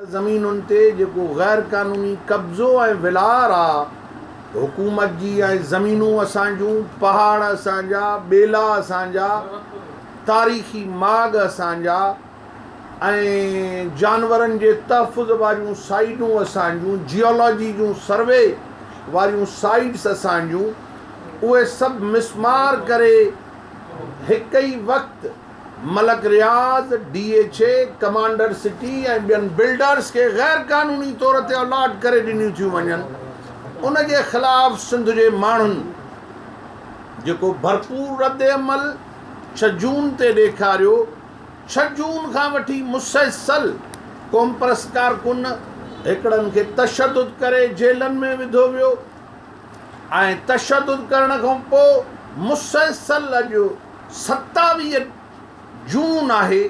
زمينن تي جيڪو غير قانوني قبضو ۽ ولار آ حڪومت جي ۽ زمينون اسان جون، پهاڙ اسان جا، ٻيلا اسان جا، تاريخي ماڳ اسان جا ۽ جانورن جي تحفظ واريون سائيڊون اسان جون، جيولاجي جون سروي واريون سائيڊس اسان جون، اهي سڀ مسمار ڪري هڪ ئي وقت Malik Riaz, D H A, commander city ۽ ٻين بلڊرز کي غير قانوني طور تي الاٽ ڪري ڏنيون ٿيون وڃن، ان جي خلاف سنڌ جي ماڻهن جيڪو ڀرپور ردعمل ڇهه جون تي ڏيکاريو، ڇهه جون کان وٺي مسلسل قومپرست ڪارڪن هڪڙن کي تشدد ڪري جيلن ۾ وڌو ويو ۽ تشدد ڪرڻ کان پوء مسلسل اڄ 27 جون آهي،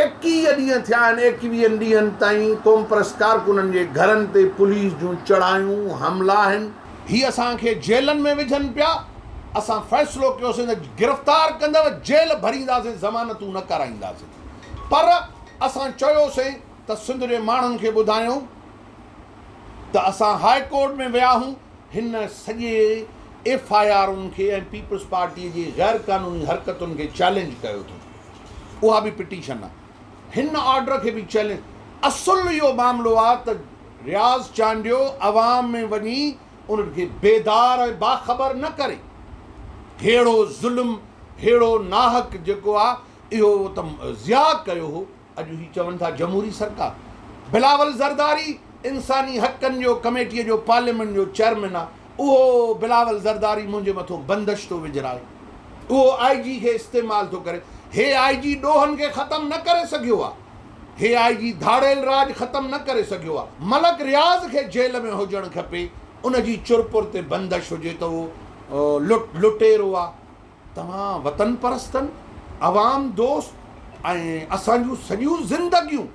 21 ڏينهن ٿيا آهن، ايڪويهن ڏينهن تائين قومپرست ڪارڪنن جي گهرن تي پوليس جون چڙهايون، حملا آهن. هي اسان کي جيلن ۾ وجهن پيا، اسان فيصلو ڪيوسين ته گرفتار ڪندؤ جيل ڀرينداسين ضمانتون نه ڪرائينداسين پر اسان چيوسين ته سنڌ جي ماڻهن کي ٻڌايون ته اسان هاء ڪورٽ ۾ ويا هون هن سڄي ايف I آرن کي ۽ پيپلز پارٽي جي غير قانوني حرڪتن کي چئلينج ڪيو اٿئون اها به پٽيشن آهي هن آرڊر کي به چئلينج اصل اهو معاملو آهي ته رياض چانڊيو عوام ۾ وڃي انهن کي بيدار ۽ باخبر نه ڪري ههڙو ظلم ههڙو ناحق جيڪو آهي اهو ته ضياء ڪيو هو اڄ هي چون ٿا جمهوري سرڪار بلاول زرداري انساني حقن جو ڪميٽي جو پارليامينٽ جو چيئرمين آ اهو بلاول زرداري منهنجي مٿو بندش ٿو وجهرائي اهو آء جي کي استعمال ٿو ڪري هي آء جي ڏوهن کي ختم نه ڪري سگهيو آ هي آء جي ڌاڙيل راڄ ختم نه ڪري سگهيو آ ملڪ رياض کي جيل ۾ هجڻ کپي ان جي چرپر تي بندش هجي ته اهو لٽ لٽيرو آ. توهان وطن پرستن، عوام دوست ۽ اسان جون سڄيون زندگيون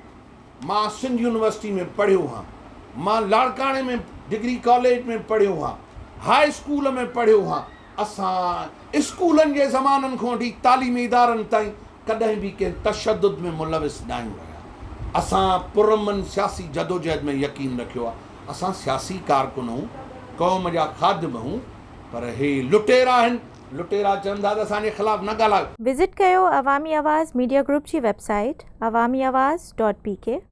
مان سنڌ يونيورسٽي ۾ پڙهيو هان، مان لاڙڪاڻي ۾ ڊگري ڪاليج ۾ پڙهيو هان، هاء اسڪول ۾ پڙهيو هان، اسان اسڪولن جي زمانن کان وٺي تعليمي ادارن تائين ڪڏهن به ڪنهن تشدد ۾ ملوث ناهيون رهيا. اسان پرامن سياسي جدوجهد ۾ يقين رکيو آهي. اسان سياسي ڪارڪن هون، قوم جا خادم هون، پر هي لٽيرا آهن، لٽيرا چون ٿا ته اسان جي خلاف نه ڳالهايو. وزٽ ڪيو عوامي آواز ميڊيا گروپ جي website Awami Awaz dot P K.